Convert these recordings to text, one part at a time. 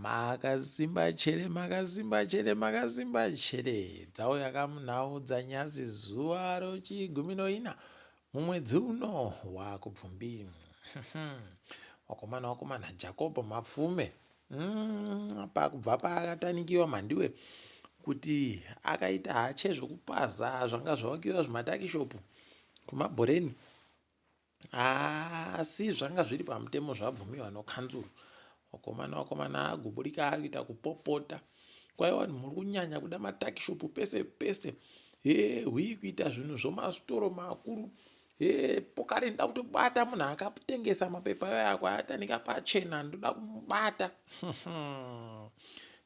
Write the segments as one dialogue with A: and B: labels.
A: Makasimba chere, makasimba chere, makasimba chere. Dzauya kamunhau dzanyasi zuva rochigumi noina mumwedzi uno waKubvumbi. Wakomana wakomana Jacob Mapfume mm, pakubva paakatanikiwa Mhandiwe kuti akaita hache zvekupaza zvanga zvavakiwa zvimatakishopu kumabhoreni asi zvanga zviri pamutemo zvabvumiwa nokanzuru vakomana vakomana agoburika ari kuita kupopota kwai vanhu muri kunyanya kuda matakishopu pese pese he hwii kuita zvinhu zvomasitoro makuru he pokare ndoda kutobata munhu akatengesa mapepa ayo ako atanika pachena ndoda kumubata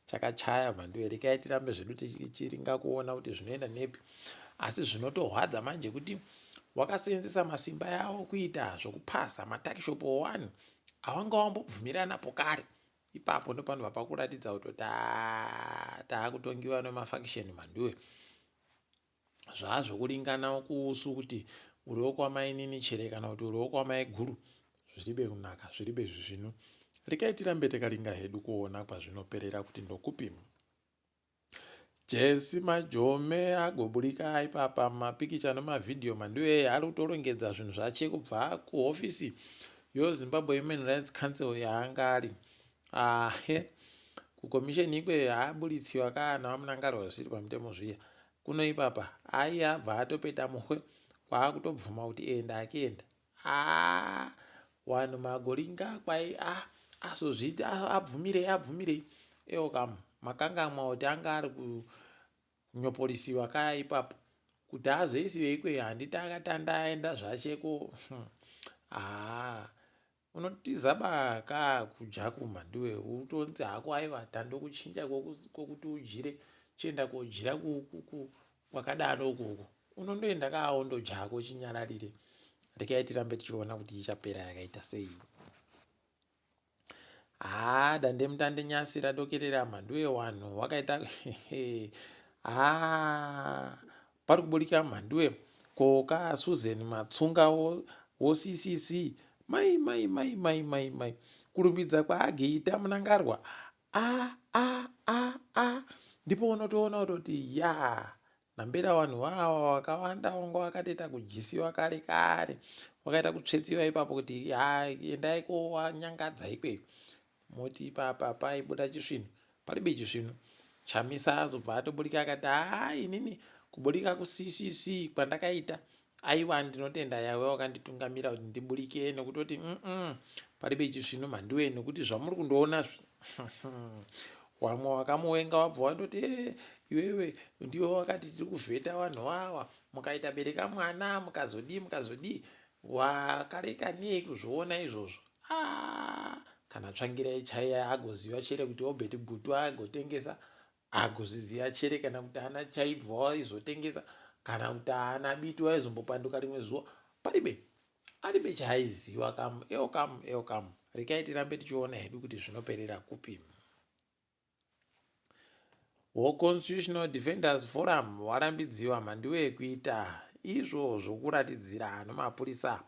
A: chakachaya mhanduwe rekai tirambe zvedu tichiringa kuona kuti zvinoenda nepi asi zvinotorwadza manje kuti wakaseenzesa masimba yawo kuita zvokupasa matakishopu one awanga wambobvumirana pokare ipapo ndopanobva pakuratidza kuti taakutongiwa nemafakisheni mhanduwe zvaazvokuringana kuusu kuti uri wokwamainini chere kana kuti uri wokwamaiguru zviribe kunaka zviribe zvisvinu rekai tirambe takaringa hedu kuona kwazvinoperera kuti ndokupi Jesse Majome agoburika ipapa mumapikicha nemavhidhiyo Mandiwe ari kutorongedza zvinhu zvache kubva kuhofisi yoZimbabwe Human Rights Council yaanga ari ahe kukomisheni ikweyo aaburitsiwa kana vaMnangagwa zvisiri pamutemo zviya kuno ipapa aiye abva atopeta muhwe kwaakutobvuma kuti enda akienda haa wanhu magoringa kwai a ah, azozviita abvumirei abvumirei ewo kamu makangamwa kuti anga ari kunyopolisiwa kaya ipapo kuti azoisiwe ikweyo handiti akatanda aenda zvacheko hmm. haa unotiza ba ka kudya kumba ndiwe utonzi hako aiwa tandokuchinja kwokuti udyire chienda kodyira kwakadaro ukoko unondoenda ka wondodya hako chinyararire rekai tirambe tichiona kuti ichapera yakaita sei haa dandemutande nyasi radokerera mhanduwe wanhu wakaita haa pari kuburika mhanduwe ko ka Susan Matsunga wo, wo CCC mai mai mai mai mai mai kurumbidza kwaageita Mnangarwa a a a a ndipo unotoona kutoti ya nambera vanhu vawa wakawanda wanga wakatoita kudyisiwa kare kare wakaita kutsvetsiwa ipapo kuti ya endai kowanyangadza ikweyo Moti ipapa paibuda chisvinu paribe chisvinu. Chamisa azobva atoburika akati haa inini kuburika kuCCC kwandakaita aiwa ndinotenda yawe wakanditungamira kuti ndiburike nekutoti mm paribe chisvinu mhanduwe nekuti zvamuri kundoona zvi wamwe wakamuwenga wabva wandoti eh, iwewe ndiwe wakati tiri kuvheta vanhu wawa mukaita bereka mwana mukazodii mukazodii wakareka nei kuzviona izvozvo ah, kana tsvangirai chaiye agoziva chere kuti obert gutu agotengesa agozviziva chere kana kuti ana chaibva waizotengesa kana kuti ana biti waizombopanduka rimwe zuva paribe aribe chaaiziva kamu eo kamu eo kamu rekai tirambe tichiona hedu kuti zvinoperera kupi WoConstitutional Defenders Forum warambidziwa mhandiwe kuita izvo zvokuratidzira nemapurisa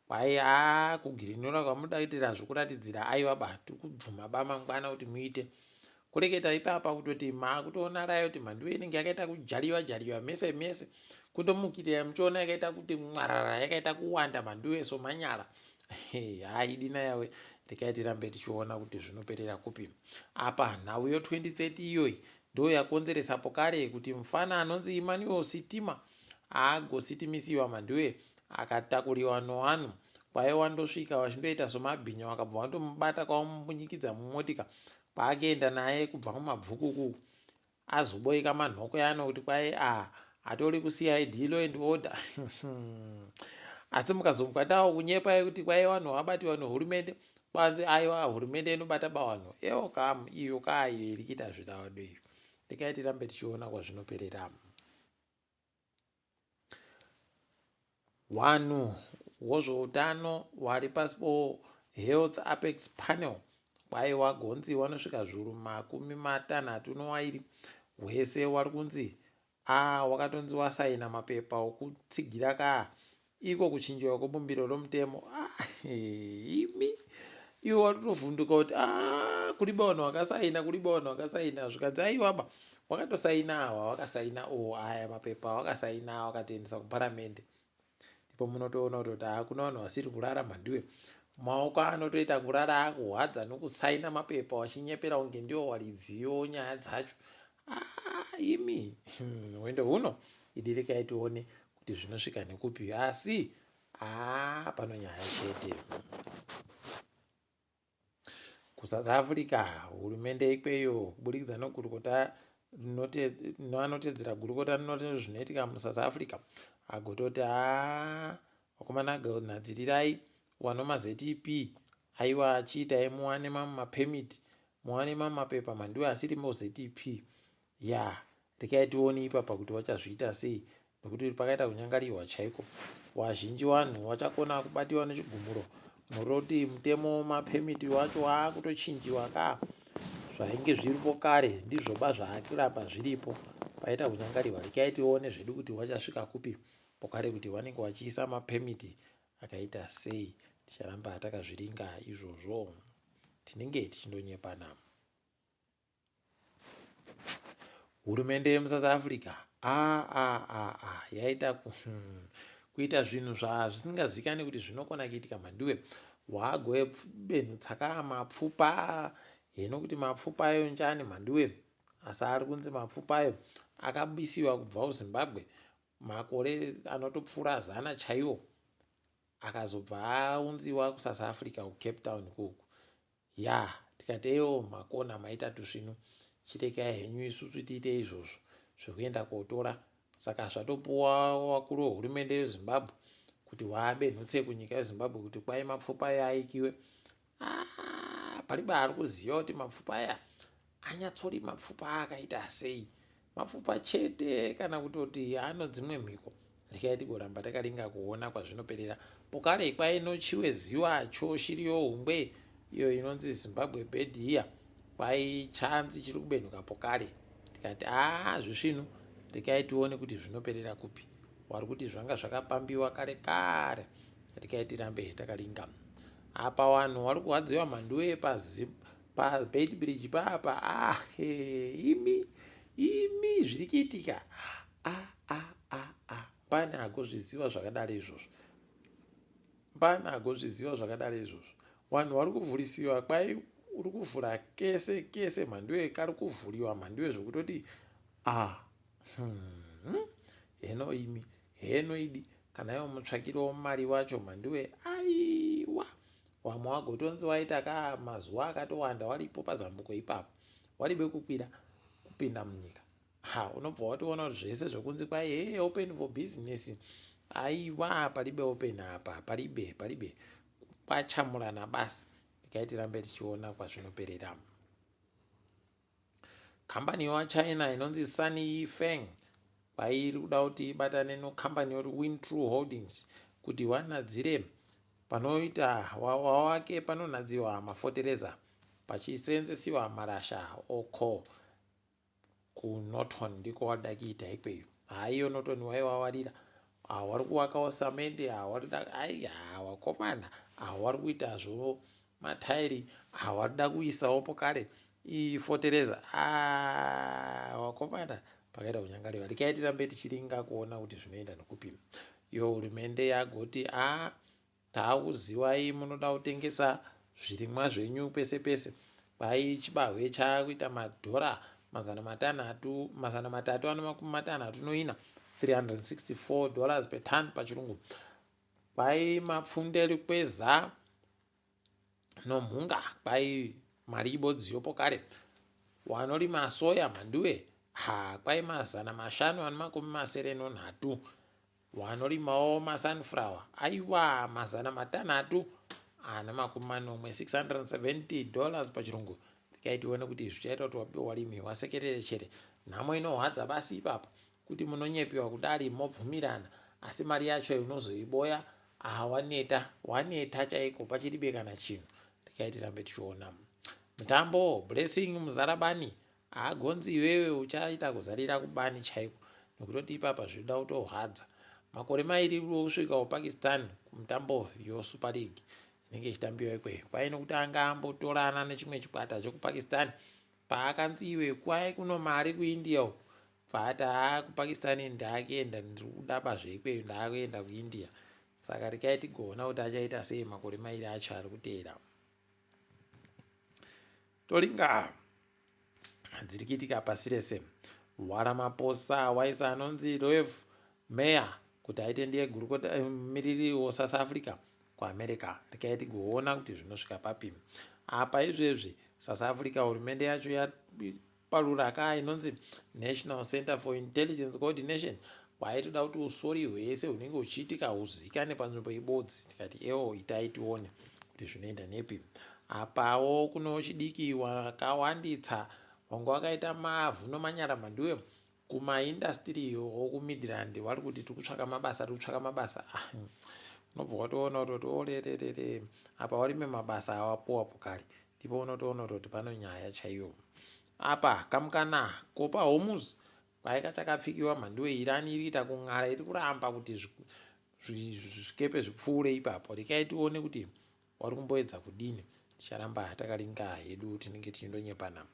A: kwai haa kugirinura kwamuda kuitira zvokuratidzira aiwa ba tikubvuma ba mangwana kuti muite kureketa ipapa kutoti makutoona rayo kuti mhandiwe inenge yakaita kujaliwa jaliwa mese mese kundomukirira muchiona yakaita kuti mwarara yakaita kuwanda mhandiwe somanyala haidi nayawe rekai tirambe tichiona kuti zvinoperera kupi apa nhau yo 2030 iyoyi ndo yakonzeresa pokare kuti mufana anonzi Emmanuel Sitima agositimisiwa mandiwe akatakuriwa noanhu kwaye wandosvika vachindoita somabhinya wakabva wandomubata kwawamubunyikidza mumotika kwaakaenda naye kubva kumabvuku kuku azoboika manhoko yano kuti kwai a atori kuCID law and order asi mukazomukwatawo kunyepa kuti kwai vanhu vabatiwa nehurumende kwanzi aiwa hurumende inobata bavanhu ewo kam iyo kaiyo iri kuita zvidawado iyo ndikai tirambe tichiona kwazvinoperera Wanhu wozvoutano wari pasi poHealth Apex Panel kwai wagonzi wanosvika zviuru 32 hwese wari kunzi a wakatonzi wasaina mapepa okutsigira ka iko kuchinjiwa kwebumbiro romutemo ah, imi iwe watotovhunduka kuti ah, Kuriba vanhu vakasaina, kuriba vanhu vakasaina. Zvikanzi aiwaba, wakatosaina awa, wakasaina o aya mapepa wakasayina, wakatoendesa kuparamende. Ndipo munotoona kutoti hakuna vanhu vasiri kurara mhandiwe. Maoko anotoita kurara akuhwadza nokusaina mapepa wachinyepera kunge ndiwo waridziyo nyaya dzacho. Ah, imi hwendo huno idirekai tione kuti zvinosvika nekupi, asi haa pano nyaya chete. KuSouth Africa hurumende ikweyo kuburikidza negurukota nevanotedzera gurukota rinoti zvinoitika muSouth Africa agototi haa vakomana gadzirirai wano maZEP aiwa achiitai muwane mamwe mapemiti, muwane mamwe mapepa mhandiwe asiri muZEP. Ya, rekai tione ipapa kuti wachazviita sei, nekuti pakaita kunyangariwa chaiko. Wazhinji wanhu wachakona kubatiwa nechigumuro muroti mutemo mapemiti wacho waakutochinjiwa ka. Zvainge zviripo kare ndizvoba zvaakuramba zviripo. Paita kunyangariwa, rekai tione zvedu kuti wachasvika kupi pokare, kuti wanenge wachiisa mapemiti akaita sei. Ticharamba takazviringa izvozvo, tinenge tichindonyepana. Hurumende yemuSouth Africa aaa yaita kuita zvinhu zvazvisingazikani kuti zvinokona kuitika mhandiwe. Wagobenhutsaka mapfupa heno kuti mapfupa ayo njani mhandiwe, asi ari kunzi mapfupa ayo akabisiwa kubva kuZimbabwe makore anotopfuura 100 chaiwo, akazobva aunziwa kuSouth Africa, kuCape Town ikoku. Ya, tikati eyo makona maita tusvinu, chirekai henyu isusu tiite izvozvo zvekuenda kotora. Saka zvatopuwa vakuru vehurumende yeZimbabwe kuti waabenhutse kunyika yeZimbabwe kuti kwai mapfupa aya aikiwe. Ah, pariba ari kuziva kuti mapfupa aya anyatsori mapfupa akaita sei, mapfupa chete kana kutoti ano dzimwe mhiko. Rekai tigoramba takaringa kuona kwazvinoperera. Pokare kwainochiwe ziwa cho shiri yohungwe iyo inonzi Zimbabwe bird iya, kwai chanzi chiri kubenhuka pokare. Tikati aa zvisvinu, rekai tione kuti zvinoperera kupi. Wari kuti zvanga zvakapambiwa kare kare, rekai tirambe takaringa. Apa vanhu vari kurwadziwa mhanduwe paBeitbridge papa. Ah, imi imi zviri kuitika. Ah, ah, ah, ah. Pane agozviziva zvakadaro izvozvo? Pane agozviziva zvakadaro izvozvo? Vanhu vari kuvhurisiwa, kwai uri kuvhura kese kese mhanduwe, kari kuvhuriwa mhanduwe zvekutoti ah, Heno imi, heno idi kana iwo mutsvakiro mari wacho mhanduwe. Aiwa, wamwe wagotonzi waita ka mazuva akatowanda waripo pazambuko ipapo, waribe kukwira kupinda munyika. Ha, unobva watoona kuti zvese zvekunzi kwai hey, open for business, aiwa paribe open apa, paribe, paribe, kwachamurana basi. Tikai tirambe tichiona kwazvinoperera. Kambani yewaChina inonzi Sunny Feng kwairi kuda kuti ibatane nokambani yoti Wintrue Holdings kuti wanadzire panoita wawake panonadziwa mafotereza pachiseenzesiwa marasha oko kuNorton, ndiko warida kuita ikweyo. Haiyo Norton waiwawarira, wari kuvakawo samende, warida ai wakomana, wari kuita zvo matairi, warida kuisawo pokare ifotereza. Wakomana, pakaita kunyangariwa. Rekai tirambe tichiringa kuona kuti zvinoenda nekupi. Iyo hurumende yagoti a taakuziwai munoda kutengesa zvirimwa zvenyu pese pese. Kwai chibahwe chaakuita madhora 600, 364 $364 per ton pachirungu. Kwai mapfunde rikweza nomhunga kwai mari ibodziyo pokare. Wanorima soya mhanduwe, ha, kwai 573. Wanorimawo masunflower, aiwa, 670 $670 pachirungu. Tikai tione kuti zvichaita kuti warimi wasekerere chere. Nhamo inohwadza basi ipapo kuti munonyepiwa kudari mobvumirana, asi mari yacho unozoiboya aha waneta, waneta chaiko, pachiribe kana chinhu. Tikai tirambe tichiona. Mutambo Blessing Muzarabani haagonzi iwewe uchaita kuzarira kubani chaiko, nokutoti ipapa zvinoda kutohwadza. Makore 2 kusvika kuPakistan kumutambo yoSuper League. inenge ichitambiwa ikweyo. Kwai nokuti anga ambotorana nechimwe chikwata chekuPakistan paakanzi iwe kwai kuno mari kuIndia uku bvaati haa kuPakistan ndakuenda ndiri kudaba zveikweyo ndakuenda kuIndia saka rekai tigoona kuti achaita sei makore mairi acho ari kuteera. Toringa dziri kuitika pasi rese. WaRamaphosa waisa anonzi Roev Meyer kuti aite ndiye gurukota eh, mumiriri weSouth Africa kuAmerica. Rekai tigoona kuti zvinosvika papi. Apa izvezvi South Africa hurumende yacho yaparura ka inonzi National Center for Intelligence Coordination kwaitoda kuti usori hwese hunenge huchiitika huzikane panzvimbo ibodzi. Tikati ewo itai tione kuti zvinoenda nepi. Apawo kuno chidiki wakawanditsa wanga wakaita mavhu nomanyara mhanduwe kumaindastiri okuMidland wari kuti tiri kutsvaka mabasa tiri kutsvaka mabasa ah, unobva watoona kutoti orererere apa warime mabasa awapuwapo kare ndipo unotoona kutoti pano nyaya chaiyo apa kamukana kopa homus kwaika chakapfikiwa mhanduwe Iran iri kuita kun'ara iri kuramba kuti zvikepe zvipfuure ipapo rekai tione kuti Wari kumboedza kudini? Ticharamba takaringa hedu tinenge tichindonyepana.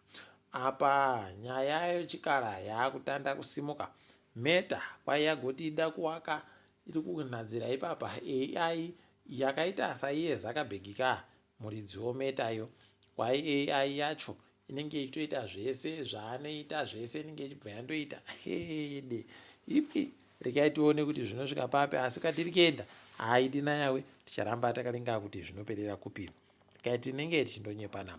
A: Apa nyaya yechikara yaakutanda kusimuka. Meta kwai yagoti ida kuwaka iri kunhadzira ipapa AI yakaita saiye Zuckerberg ka muridzi woMeta yo. Kwai AI yacho inenge ichitoita zvese zvaanoita zvese inenge ichibva yandoita hede ipi rekai tione kuti zvinosvika papi asi kwatiri kuenda haidi nayawe ticharamba takaringa kuti zvinoperera kupi rekai tinenge tichindonyepana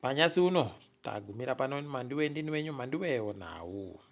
A: panyasi uno tagumira pano mandiwe ndini wenyu mandiwe onau.